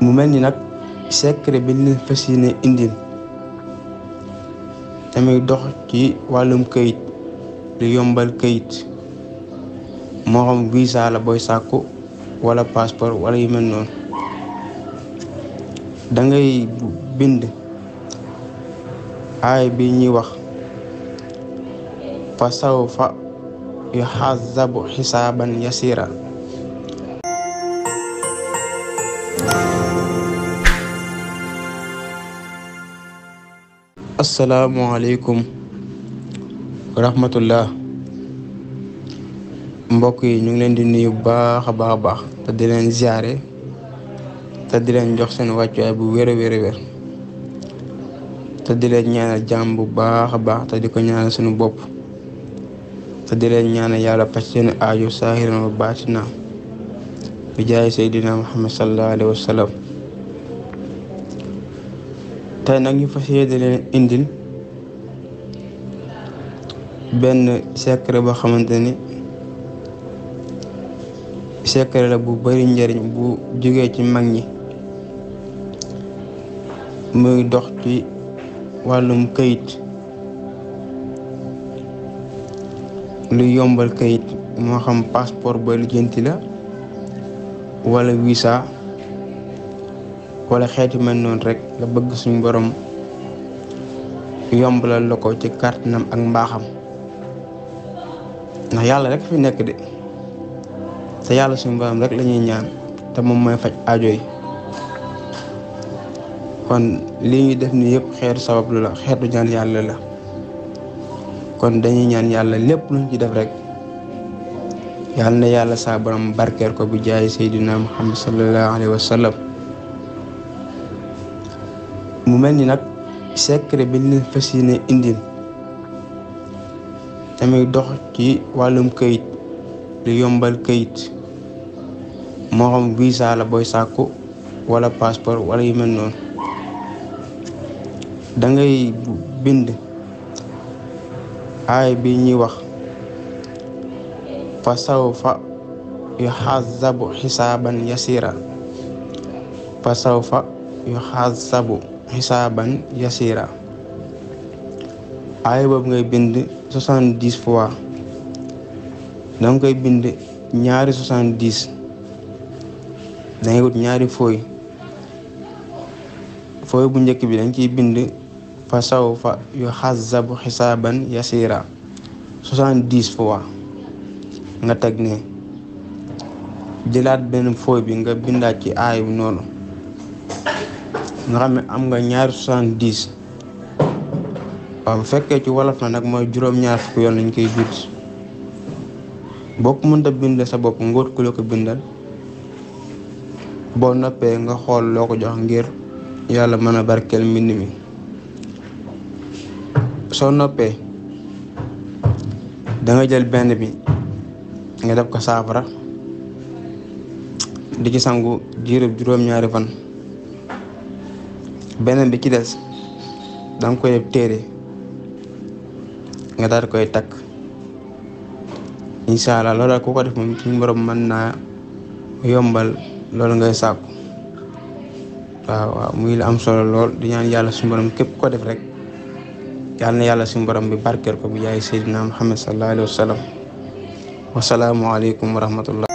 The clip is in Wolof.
mu mel ni nag secret bi ñu fas yéene indil tamit dox ci wàllum këyit lu yombal këyit moo xam visa la booy sàkku wala passeport wala yu mel noonu. da ngay bind aay bi ñuy wax fa sawfa yuhasabu xisaaban yasira. asalaamualeykum wa rahmatullah. mbokk yi ñu ngi leen di nuyu baax a baax te di leen ziare te di leen jox seen wàccuwaay bu wér a wér te di leen ñaanal jàmm bu baax a baax te di ko ñaanal suñu bopp te di leen ñaanal yàlla faj seen aajo saahiran wa baatina bi jaay Seydina Muhammad sallallahu alayhi wa sallam. tey nag ñu fas yéene leen indil benn secret boo xamante ni secret la bu bari njariñ bu jógee ci mag ñi, muy dox ci wàllum këyit lu yombal këyit moo xam passeport ba lijjanti la wala visa wala xeeti mel noonu rek nga bëgg suñu borom yombalal la ko ci kàttanam ak mbaaxam, ndax yàlla rek fi nekk de te yàlla suñu borom rek la ñuy ñaan te moom mooy faj aajo yi. kon lii ñuy def ni yëpp xeetu sabablu la, xeetu ñaan yàlla la. kon dañuy ñaan yàlla lépp luñ ci def rek yàlla na yàlla saa borom barkeel ko bi jaay Seydina Muhammad sallallahu alayhi wa sallam. mu mel ni nag secret bi ñu fas yéene indil tamit dox ci wàllum këyit lu yombal këyit moo xam visa la booy sàkku wala passeport wala yu mel noonu. da ngay bind aay bi ñuy wax fa sawfa yuhasabu xisaaban yasira. fa sawfa yuhasabu xisaaban yasira. aay boobu ngay bind 70 fois. danga koy bind ñaari 70. dangay wut ñaari fooy bu njëkk bi dañ ciy bind fa sawfa yuhasabu xisaaban yasira 70 fois. nga teg ne jëlaat benn fooy bi nga bindaat ci aay bi noonu nga xam ne am nga ñaari 70. waaw bu fekkee ci wolof na nag mooy juróom-ñaar fukk yoon lañ koy bind. boo ko mënta bind sa bopp ngóot ku la ko bindal, boo noppee nga xool loo ko jox ngir yàlla mën a barkeel mbind mi. soo noppee da nga jël benn bi nga def ko saafara di ci sangu diirub juróom-ñaari fan. beneen bi ci des da nga koy def téere nga daal di koy takk. incha allah loolu ku ko def moom suñu borom mën naa yombal loolu ngay sàkku. waaw muy la am solo lool di ñaan yàlla suñu borom képp ko def rek yàlla na yàlla suñu borom bi barkeel ko bi jaay Seydina Muhammad sallallahu alayhi wa sallam. wasalaamualeykum wa rahmatullah.